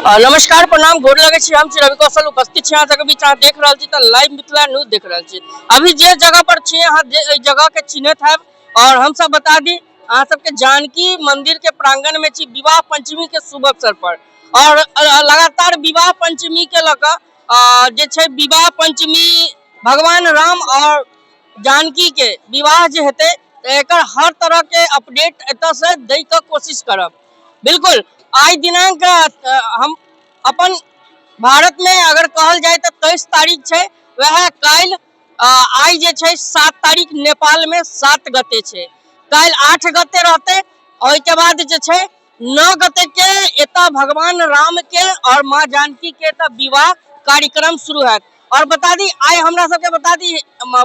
नमस्कार, प्रणाम, गोर लगै छी। हम छी रवि कौशल, उपस्थित छी अहाँ सबके बीच। अहाँ देख रहल छी तऽ लाइव मिथिला न्यूज देख रहल छी। अभी जे जगह पर छी अहाँ, जे एहि जगह के चिन्हैत हैब। और हम सब बता दी अहाँ सबके, जानकी मंदिर के प्रांगण में छी विवाह पंचमी के शुभ अवसर पर। और लगातार विवाह पंचमी के लऽ कऽ जे छै, विवाह पंचमी भगवान राम और जानकी के विवाह जे हेतै, तऽ एकर हर तरह के अपडेट एतऽ से दै के कोशिश करब। बिल्कुल आइ दिनांक हम अपन भारत में अगर कहल जाय तऽ 23 तारीख छै, वएह काल्हि आइ जे छै 7 तारीख, नेपाल में 7 गते छै, काल्हि 8 गते रहतै। ओहिके बाद जे छै 9 गते के एतऽ भगवान राम के और माँ जानकी के एतऽ विवाह कार्यक्रम शुरू हैत। और बता दी आइ हमरा सबके, बता दी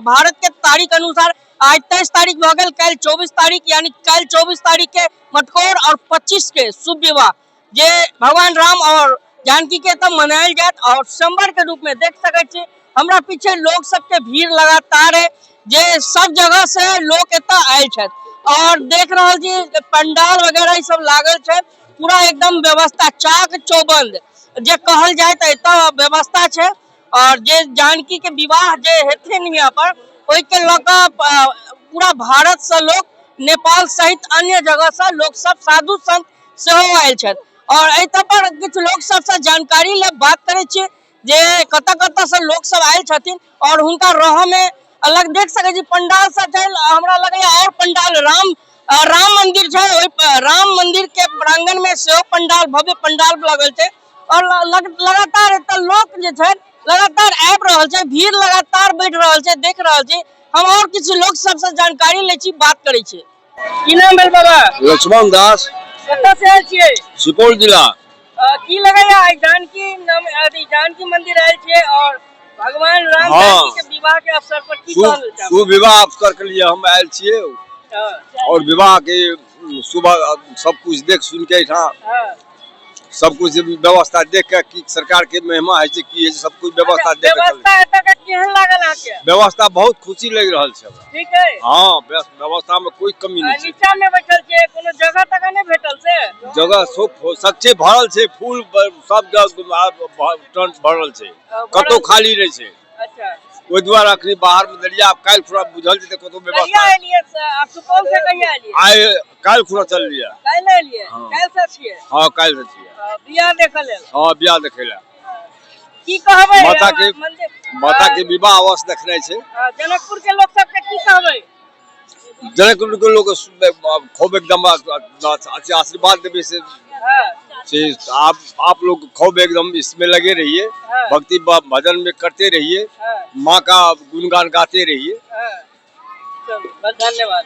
भारत के तारीख अनुसार आइ 23 तारीख भऽ गेल, काल्हि 24 तारीख, यानी काल्हि 24 तारीख के मटकोर और 25 के शुभ विवाह जे भगवान राम और जानकी के एतऽ मनायल जायत। और सोमवार के रूप में देख सकै छी, हमरा पीछे लोग सबके भीड़ लगातार है, जे सब जगह से लोग एतऽ आयल छथि। और देख रहल छी पंडाल वगैरह ई सब लागल छै, पूरा एकदम व्यवस्था चाक चौबंद जे कहल जाय तऽ एतऽ व्यवस्था छै। और जे जानकी के विवाह जे हेथिन यहाँ पर, ओहिके लऽ कऽ पूरा भारत से लोग, नेपाल सहित अन्य जगह से लोग सब, साधु संत सेहो आयल छथि। और एहि पर किछु लोग सबसँ जानकारी ले बात करै छी जे कतऽ कतऽ से लोग सब आयल छथिन और हुनका रहऽ में अलग देख सकै छी पंडाल सब छै हमरा लगैया। और पंडाल राम राम मंदिर छै, ओहि राम मंदिर के प्रांगण में सेहो पंडाल, भव्य पंडाल लगल छै। और लगातार एतऽ लोक जे छै लगातार आबि रहल छै, भीड़ लगातार बढ़ि रहल छै, देख रहल छी हम। और किछु लोक सबसँ जानकारी लै छी, बात करै छी। की नाम भेल बाबा? लक्ष्मण दास। कतऽ से आयल छियै? सुपौल जिला। की लगैया, आइ जानकी नाम अथी जानकी मंदिर आयल छियै और भगवान राम जानकी के विवाह के अवसर पर की कहल चाहबै? शुभ विवाह अवसर के लिए हम आयल छियै और विवाह के सुबह सब कुछ देख सुन के एहिठाम सब कुछ व्यवस्था देख के की सरकार के महिमा होइ छै, की होइ छै, सब कुछ व्यवस्था देख के चलै। व्यवस्था एतऽ के केहन लागल अहाँके? व्यवस्था बहुत खुशी लागि रहल छै हमरा। ठीक है। हँ, व्यवस्था में कोई कमी नहीं छै। नीचा में बैठल छियै, कोनो जगह तक नहि भेटल से? जगह सब सच्चे भरल छै, फूल सब जगह टन भरल छै, कतौ खाली नहि छै। ओहि दुआरे अखनी बाहर मे देलियै। आब काल्हि खुना बुझल जेतै कतौ कहिया व्यवस्था। एलियै आप सुपौल से? कहिया एलियै? आइ काल्हि खुना चललियै। काल्हि एलियै? हँ। काल्हि से छियै? हँ, काल्हि से छियै। बियाह देखऽ लेल? हँ, बियाह देखै लए। की कहबै माता के मंदिर माता के विवाह अवश्य देखनाइ छै। जनकपुर के लोक सबके की कहबै? जनकपुर के लोग खूब एकदम आशीर्वाद देवे से से आप लोग खूब एकदम इसमें लगे रहिए, भक्ति भजन में करते रहिए, माँ का गुणगान गाते रहिए। चलू, बस, धन्यवाद।